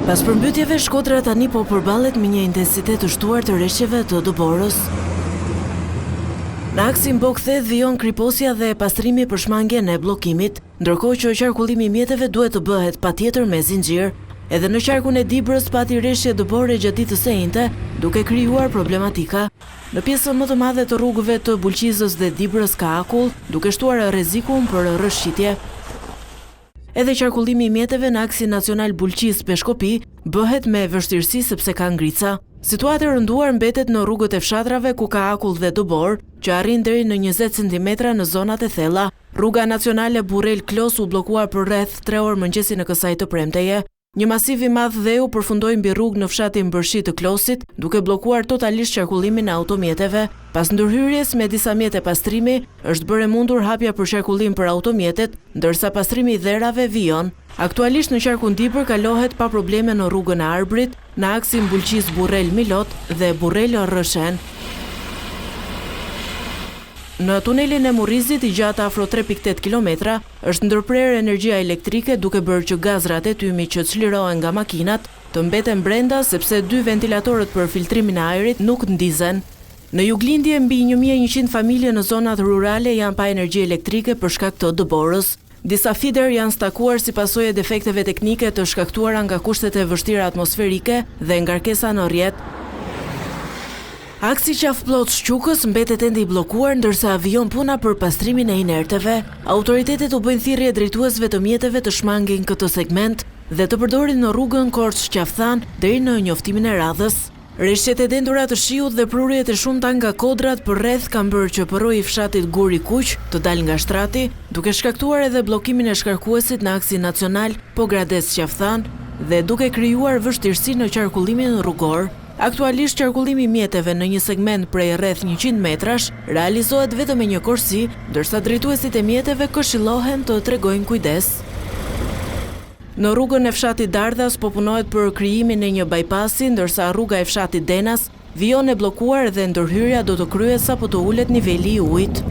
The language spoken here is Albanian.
Pas përmbytjeve, Shkodra tani po përballet me një intensitet të shtuar të reshjeve të dëborës. Në aksin Bogë-Theth vijon kriposja dhe pastrimi për shmangien e bllokimit, ndërkohë që qarkullimi i mjeteve duhet të bëhet patjetër me zinxhir. Edhe në qarkun e Dibrës pati reshje dëbore gjatë ditës së enjte, duke krijuar problematika. Në pjesën më të madhe të rrugëve të Bulqizës dhe Dibrës ka akull, duke shtuar rrezikun për rrëshqitje. Edhe qarkullimi i mjeteve në aksin nacional Bulqizë-Peshkopi bëhet me vështirësi sepse ka ngrica. Situatë e rënduar mbetet në rrugët e fshatrave ku ka akull dhe dëborë, që arrin deri në 20 centimetra në zonat e thella. Rruga nacionale Burrel-Klos u bllokua për rreth tre orë mëngjesin e kësaj të premteje. Një masiv i madh dheu përfundoi mbi rrugë në fshatin Bërshi të Klosit, duke bllokuar totalisht qarkullimin e automjeteve. Pas ndërhyrjes me disa mjete pastrimi, është bërë e mundur hapja për qarkullim për automjetet, ndërsa pastrimi i dherave vijon. Aktualisht në qarkun Dibër kalohet pa probleme në rrugën e Arbrit, në aksin Bulqizë-Burrel-Milot dhe Burrel-Rrëshen. Në tunelin e Murrizit, i gjatë afro 3.8 kilometra, është ndërprerë energjia elektrike duke bërë që gazrat e tymit që çlirohen nga makinat të mbeten brenda sepse dy ventilatorët për filtrimin e ajrit nuk ndizen. Në juglindje, mbi 1100 familje në zonat rurale janë pa energji elektrike për shkak të dëborës. Disa fiderë janë stakuar si pasojë e defekteve teknike të shkaktuara nga kushtet e vështira atmosferike dhe ngarkesa në rrjet. Aksi Qafë Plloçë-Qukës mbetet ende i bllokuar ndërsa vijon puna për pastrimin e inerteve. Autoritetet u bëjnë thirrje drejtuesve të mjeteve të shmangin këtë segment dhe të përdorin rrugën Korçë-Qafë Thanë deri në njoftimin e radhës. Reshjet e dendura të shiut dhe prurjet e shumta nga kodrat përreth kanë bërë që përroi i fshatit Gur i Kuq të dalë nga shtrati, duke shkaktuar edhe bllokimin e shkarkuesit në aksin nacional Pogradec-Qafë Thanë dhe duke krijuar vështirësi në qarkullimin rrugor. Aktualisht qarkullimi i mjeteve në një segment prej rreth 100 metrash realizohet vetëm me një korsi, ndërsa drejtuesit e mjeteve këshillohen të tregojnë kujdes. Në rrugën e fshatit Dardhas po punohet për krijimin e një bypassi, ndërsa rruga e fshatit Denas vijon e bllokuar dhe ndërhyrja do të kryhet sapo të ulet niveli i ujit.